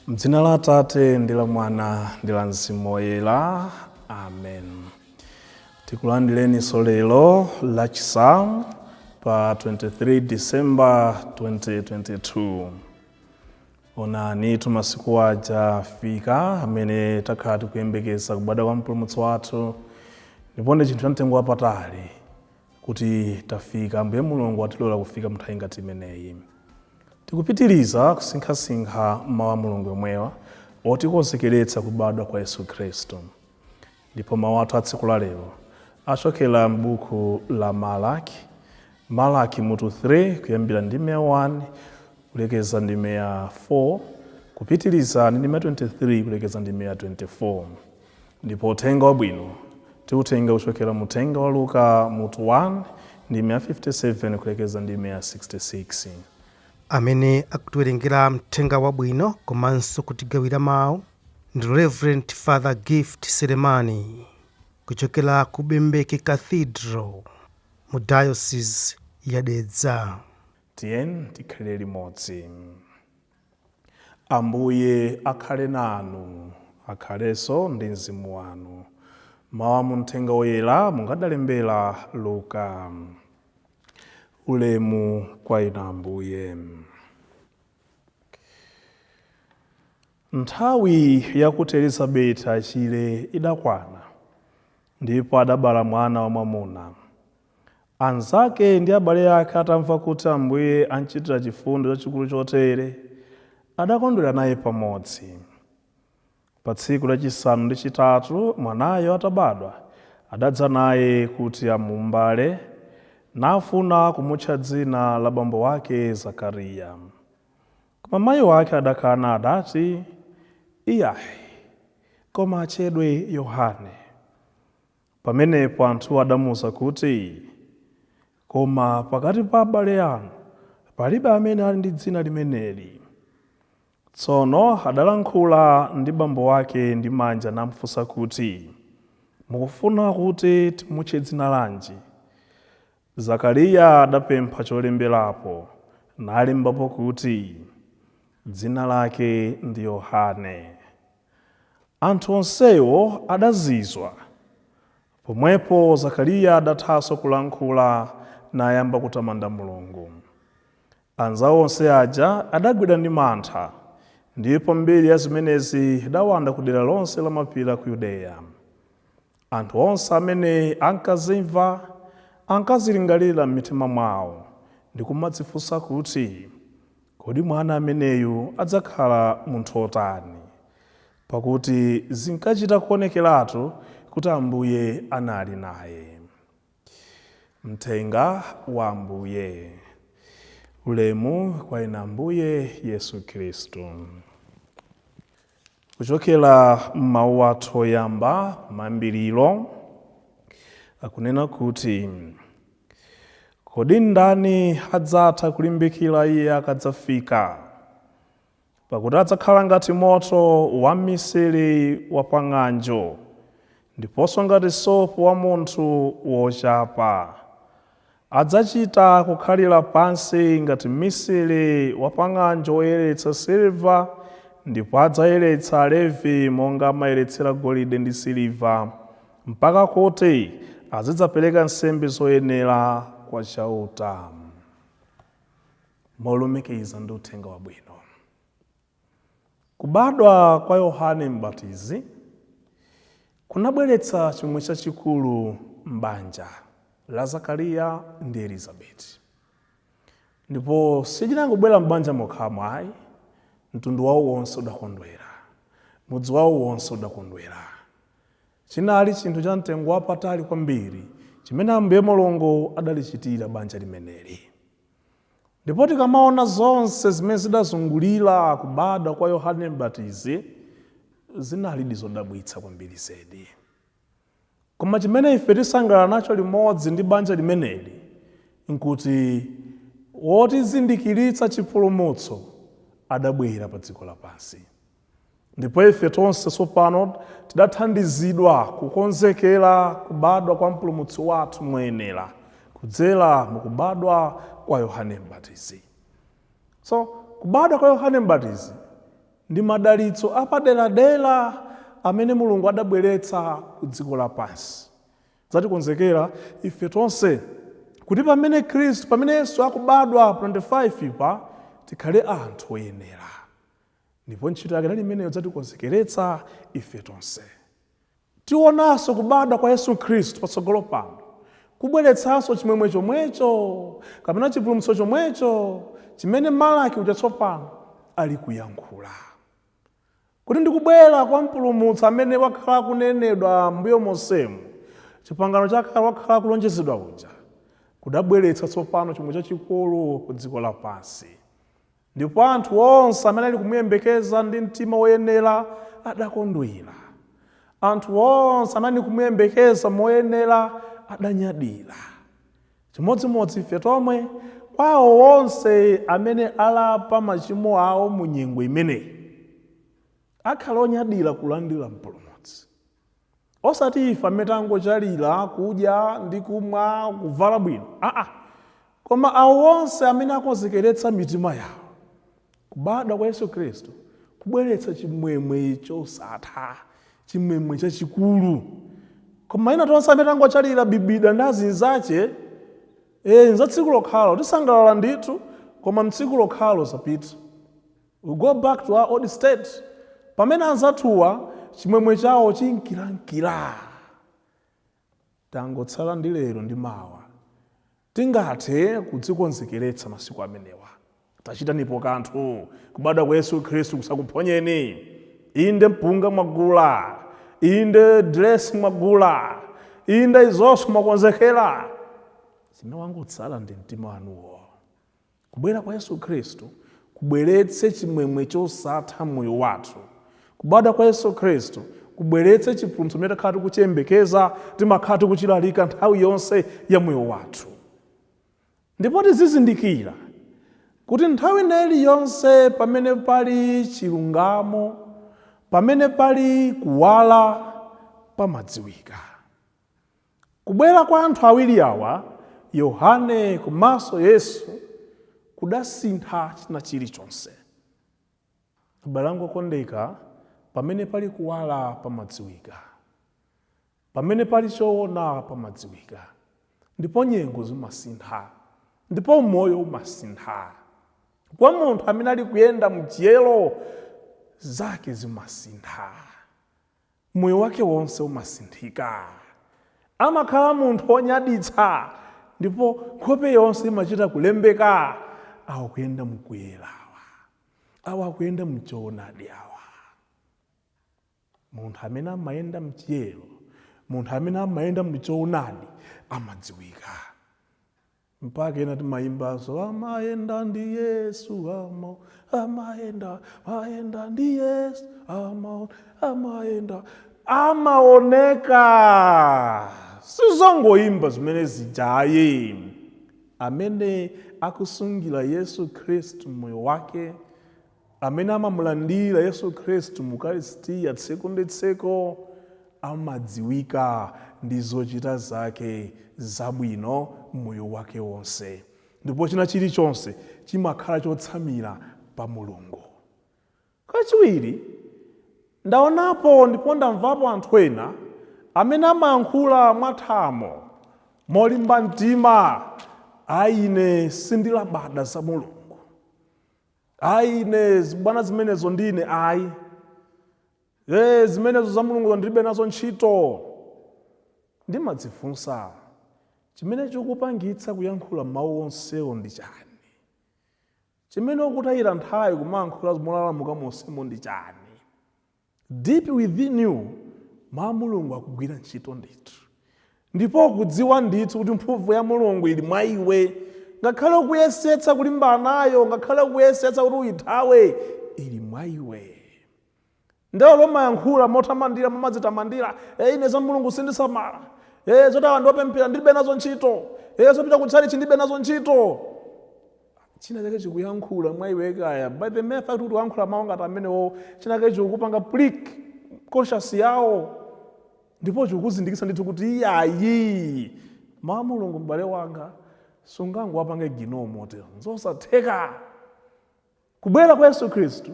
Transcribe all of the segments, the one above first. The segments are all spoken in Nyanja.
M'dzina la Atate ndi la Mwana ndi la Mzimu Woyera. Amen. Tikulandireninso lero Lachisanu pa 23 December 2022. Onani masiku aja afika amene takhala tikuyembekeza kubadwa kwa Mpulumutsi wathu, ndipo ndi chinthu cha mtengo wapatali kuti tafika. Ambuye Mulungu atilola kufika mnthawi ngati imeneyi. Tikupitiriza kusinkhasinkha mawu a Mulungu yomwewa otikonzekeretsa kubadwa kwa Yesu Khristu. Ndipo mawu athu a tsiku la lero achokera m'buku la Malaki, Malaki mutu 3 kuyambira ndime ya 1 kulekeza ndime ya 4, kupitiriza ndi ndime ya 23 kulekeza ndime ya 24. Ndipo uthenga wabwino tiutenga kuchokera mu uthenga wa Luka mutu 1 ndime ya 57 kulekeza ndime ya 66. Amene akutiwerengera mthenga wabwino komanso kutigawira mawu ndi Reverend Father Gift Selemani kuchokera ku Bembeke Cathedral mu Diocese ya Dedza. Tiyeni tikhalire limodzi. Ambuye akhale nanu, akhalenso ndi mzimu wanu. Mawu a mu mthenga woyera monga adalembera Luka. Ulemu kwa inu Ambuye. Nthawi yakuti Elizabeti achire idakwana, ndipo adabala mwana wamwamuna. Anzake ndi abale ake atamva kuti Ambuye amchitira chifundo chachikulu chotere, adakondwera naye pamodzi. Pa tsiku lachisanu ndi chitatu mwanayo atabadwa, adadza naye kuti amuumbale, nafuna kumutcha dzina la bambo wake Zakariya. Koma mayi wake adakana, adati, Iyayi, koma atchedwe Yohane. Pamenepo anthuwo adamuuza kuti, Koma pakati pa abale anu palibe amene ali ndi dzina limeneli. Tsono adalankhula ndi bambo wake ndi manja namfunsa kuti, Mukufuna kuti timutche dzina lanji? Zakariya adapempha cholemberapo, nalembapo kuti, Dzina lake ndi Yohane. Anthu onsewo adazizwa. Pomwepo Zakariya adathanso kulankhula, nayamba kutamanda Mulungu. Anzao onse aja adagwidwa ndi mantha, ndipo mbiri ya zimenezi idawanda ku dera lonse la mapiri a ku Yudeya. Anthu onse amene ankazimva ankazilingalira m'mitima mwao ndi kumadzifunsa kuti, Kodi mwana ameneyu adzakhala munthu wotani? Pakuti zinkachita kuonekeratu kuti Ambuye anali naye. Mthenga wa Ambuye. Ulemu kwa inu Ambuye Yesu Khristu. Kuchokera m'mawu athu oyamba mayambiriro akunena kuti, kodi ndani adzatha kulimbikira iye akadzafika? Pakuti adzakhala ngati moto wa mmisiri wa pang'anjo, ndiponso ngati sopo wa munthu wochapa. Adzachita kukhalira pansi ngati mmisiri wa pang'anjo woyeretsa siliva, ndipo adzayeretsa Alevi monga amayeretsera golide ndi siliva, mpaka kuti azidzapereka nsembe zoyenera kwa Chauta. Molumikiza ndi Uthenga Wabwino. Kubadwa kwa Yohane Mbatizi kunabweretsa chimwemwe chachikulu m'banja la Zakariya ndi Elizabeti. Ndipo sichinangobwera m'banja mokhamo ayi, mtundu wawo wonse udakondwera, mudzi wawo wonse udakondwera. Chinali chinthu cha mtengo wapatali kwambiri chimene Ambuye Mulungu adalichitira banja limeneli. Ndipo tikamaona zonse zimene zidazungulira kubadwa kwa Yohane Mbatizi, zinalidi zodabwitsa kwambiri zedi. Koma chimene ife tisangalala nacho limodzi ndi banja limeneli nkuti wotizindikiritsa chipulumutso adabwera pa dziko lapansi. Ndipo ife tonse tsopano tidathandizidwa kukonzekera kubadwa kwa Mpulumutsi wathu moyenera kudzera mu kubadwa kwa Yohane Mbatizi. So kubadwa kwa Yohane Mbatizi Ndi madalitso apaderadera amene Mulungu adabweretsa ku dziko lapansi. Zatikonzekera ife tonse kuti pamene Khristu, pamene Yesu akubadwa 25 pa, tikhale anthu oyenera. Ndipo ntchito yake inali imeneyo, dzatikonzekeretsa ife tonse. Tionanso kubadwa kwa Yesu Khristu patsogolo pano kubweretsanso chimwemwe chomwecho kapena chipulumutso chomwecho chimene Malaki uja tsopano ali kuyankhula, kuti ndikubwera kwa Mpulumutsi amene wakhala kunenedwa mbuyo monsemu, Chipangano Chakale, wakhala kulonjezedwa uja, kudabweretsa tsopano chimwemwe chachikulu ku dziko lapansi. Ndipo anthu onse amene ali kumuyembekeza ndi mtima woyenera adakondwera. Anthu onse amene ali kumuyembekeza moyenera adanyadira. Chimodzimodzi ife tomwe, kwawo onse amene alapa machimo awo mu nyengo imeneyi akhala onyadira kulandira Mpulumutsi. Osati ife amene tangochalira kudya ndi kumwa, kuvala bwino, aa, koma awo onse amene akonzekeretsa mitima yawo. Kubadwa kwa Yesu Khristu kubweretsa chimwemwe chosatha, chimwemwe chachikulu. Koma ina tonse amene tangochalira bibida ndi azinzache, za tsiku lokhalo tisangalala ndithu, koma mtsiku lokhalo zapita. We go back to our old state, pamene anzathuwa chimwemwe chawo chinkirankira. Tangotsala ndi lero ndi mawa. Tingathe kudzikonzekeretsa masiku amenewa. Tachitanipo kanthu kubadwa kwa Yesu Khristu kusakuphonyeni. Inde, mpunga mwagula, inde, dress mwagula, inde, izonso mwakonzekera. Chimene wangotsala ndi mtima wanuwo. Kubwera kwa Yesu Khristu kubweretse chimwemwe chosatha moyo wathu. Kubadwa kwa Yesu Khristu kubweretse chipulumutso chimene takhala tikuchiyembekeza, timakhala tikuchilalika nthawi yonse ya moyo wathu. Ndipo tizizindikira kuti nthawi ina iliyonse pamene pali chilungamo, pamene pali kuwala, pamadziwika. Kubwera kwa anthu awiri awa, Yohane komanso Yesu, kudasintha china chilichonse. Abale anga okondeka, pamene pali kuwala pamadziwika, pamene pali choona pamadziwika. Ndipo nyengo zimasintha, ndipo moyo umasintha. Kwa munthu amene ali kuyenda mchiyero, zake zimasintha, moyo wake wonse umasinthika. Amakhala munthu wonyaditsa, ndipo nkhope yonse imachita kulembeka: awa kuyenda mkuyera, awa, awa akuyenda mchoonadi awa. Munthu amene amayenda mchiyero, munthu amene amayenda mchoonadi, amadziwika. Mpaka ena timayimbanso, "Amayenda ndi Yesu, ama amayenda, amayenda ndi Yesu, ama amayenda," amaoneka. Sizongoyimba zimene zijayi. Amene akusungira Yesu Khristu moyo wake, amene amamulandira Yesu Khristu mu Ukaristiya tsiku ndi tsiku, amadziwika ndi zochita zake zabwino moyo wake wonse. Ndipo china chilichonse chimakhala chotsamira pa Mulungu. Kachiwiri, ndaonapo ndipo ndamvapo anthu ena amene amayankhula mwathamo, molimba mtima: "Ayi, ine sindilabada za Mulungu. Ayi, ine bwana zimenezo ndine ayi. Zimenezo za Mulungu ndilibe nazo ntchito." Ndimadzifunsa, chimene chikupangitsa kuyankhula mawu onsewo ndi chani? Chimene ukutayira nthawi kumayankhula molalamuka monsemo ndi chani? Deep within you, mawu a Mulungu akugwira ntchito ndithu, ndipo ukudziwa ndithu kuti mphamvu ya Mulungu ili mwa iwe. Ngakhale ukuyesetsa kulimbana nayo, ngakhale ukuyesetsa kuti uyithawe, ili mwa iwe. Ndewo lomayankhula motamandira, momadzitamandira: "E, ine za Mulungu sindisamala. E, zoti awa ndiopemphera ndilibe nazo ntchito. E, zopita kutchalichi ndilibe nazo ntchito." China chake chikuyankhula mwa iwe kaya. By the mere fact kuti uyankhula mawu ngati amenewo, china chake chikukupanga prick conscience yawo, ndipo chikukuzindikitsa ndithu kuti iyayi, mawu a Mulungu, m'bale wanga, sungangowapanga ignore motero, nzosatheka. Kubwera kwa Yesu Khristu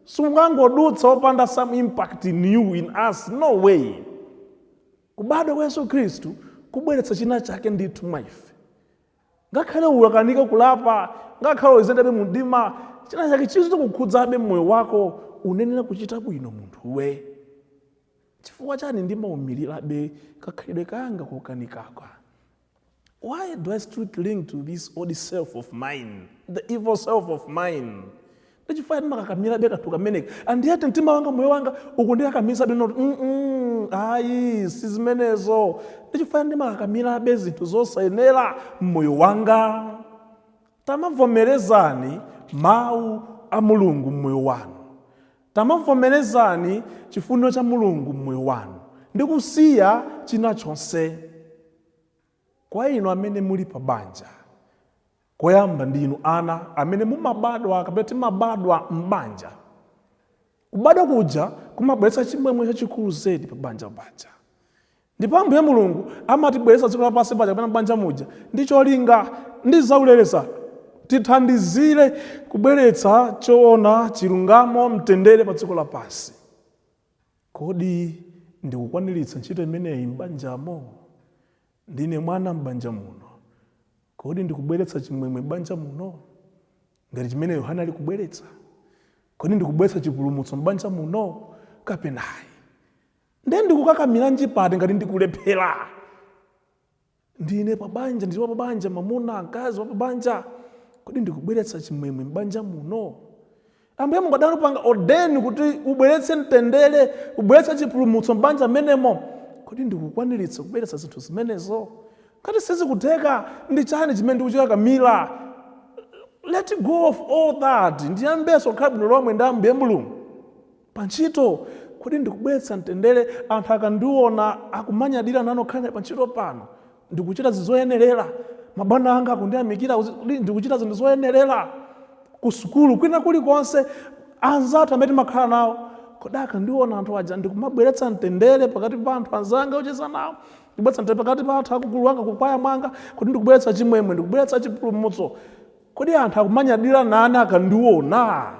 Sungangodutsa opanda some impact in you, in us. No way. Kubadwa kwa Yesu Khristu kubweretsa china chake ndithu mwa ife. Ngakhale ukanika kulapa, ngakhale uzendabe mumdima, china chake chizikukhudzabe mmoyo wako. Unenera kuchita bwino munthuwe. Chifukwa chani ndimaumirirabe kakhalidwe kanga kokanikaka? Why do I still cling to this old self of mine, the evil self of mine? Ndichifukwa ndimakakamirabe kanthu kameneka, and yet mtima wanga, moyo wanga ukundikakamizabe noti ayi, si zimenezo. Ndichifukwa ndimakakamirabe zinthu zosayenera mmoyo wanga. Tamavomerezani mawu a Mulungu mmoyo wanu, tamavomerezani chifuniro cha Mulungu mmoyo wanu ndi kusiya china chonse. Kwa inu amene muli pa banja, koyamba ndinu ana amene mumabadwa kapena timabadwa m'banja. Kubadwa kuja kumabweretsa chimwemwe chachikulu zedi pa banja paja, ndipo Ambuye Mulungu amatibweretsa dziko lapansi paja kapena banja muja ndi cholinga ndi zaulere, tithandizire kubweretsa choona, chilungamo, mtendere pa dziko lapansi. Kodi ndikukwaniritsa ntchito imeneyi m'banjamo? Ndine mwana m'banja muno, kodi ndikubweretsa chimwemwe m'banja muno ngati chimene Yohane ali kubweretsa? Kodi ndikubweretsa chipulumutso m'banja muno kapena ayi? Ndiye ndikukakamiranji pati ngati ndikulephera? Ndine pabanja, ndili wapabanja, mamuna, mkazi wapabanja, kodi ndikubweretsa chimwemwe m'banja muno? Ambuye Mulungu adanupanga ordain kuti ubweretse mtendere, ubweretse chipulumutso m'banja menemo. Kodi ndikukwaniritsa kubweretsa zinthu zimenezo? Ngati sizikutheka, ndi chani chimene ndikuchikakamira? Let go of all that, ndiyambenso kukhala bwino lomwe ndi Ambuye Mulungu. Pa ntchito, kodi ndikubweretsa mtendere? Anthu akandiona akumanyadira nano khala pa ntchito pano, ndikuchita zinthu zoyenerera? Mabwana anga akundiyamikira, kodi ndikuchita zinthu zoyenerera? Ku sukulu, kwina kulikonse, anzathu amene timakhala nawo, kodi akandiona anthu aja ndikumabweretsa mtendere pakati pa anthu anzanga ocheza nawo, ndikubweretsa mtendere pakati pa anthu akugulu wanga, kukwaya mwanga? Kodi ndikubweretsa chimwemwe, ndikubweretsa chipulumutso? Kodi anthu akumanyadira nane akandiona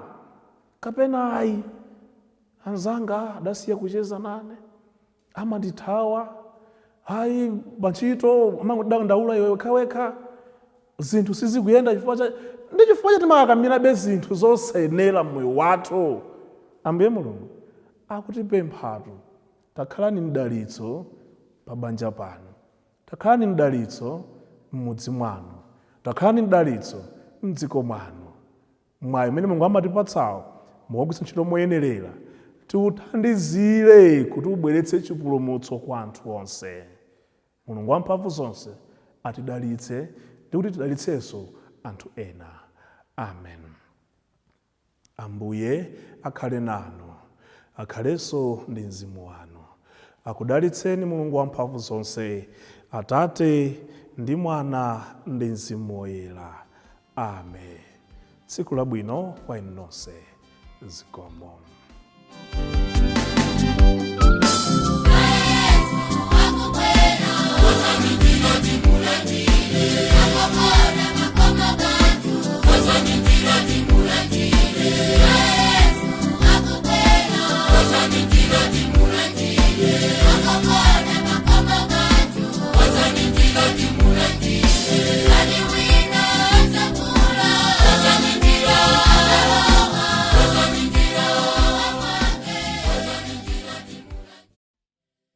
kapena ayi? Anzanga adasiya kucheza nane, amandithawa, ayi, pantchito amangodandaula, iwe wekhawekha, zinthu sizikuyenda. Chifukwa cha ndi chifukwa cha timakakamirabe zinthu zosayenera mmoyo wathu. Ambuye Mulungu akutipemphatu, takhalani mdalitso pa banja pano, takhalani mdalitso m'mudzi mwanu, takhalani mdalitso mdziko mwanu. Mwayi umene Mulungu amatipatsawo mukagwiritsa ntchito moyenerera, tiuthandizire kuti ubweretse chipulumutso kwa anthu onse. Mulungu wamphamvu zonse atidalitse ndi kuti tidalitsenso anthu ena. Amen. Ambuye akhale nanu. Akhalenso ndi mzimu wanu. Akudalitseni Mulungu wamphamvu zonse, Atate ndi Mwana ndi Mzimu Woyera. Amen. Tsiku labwino kwa inu nonse. Zikomo.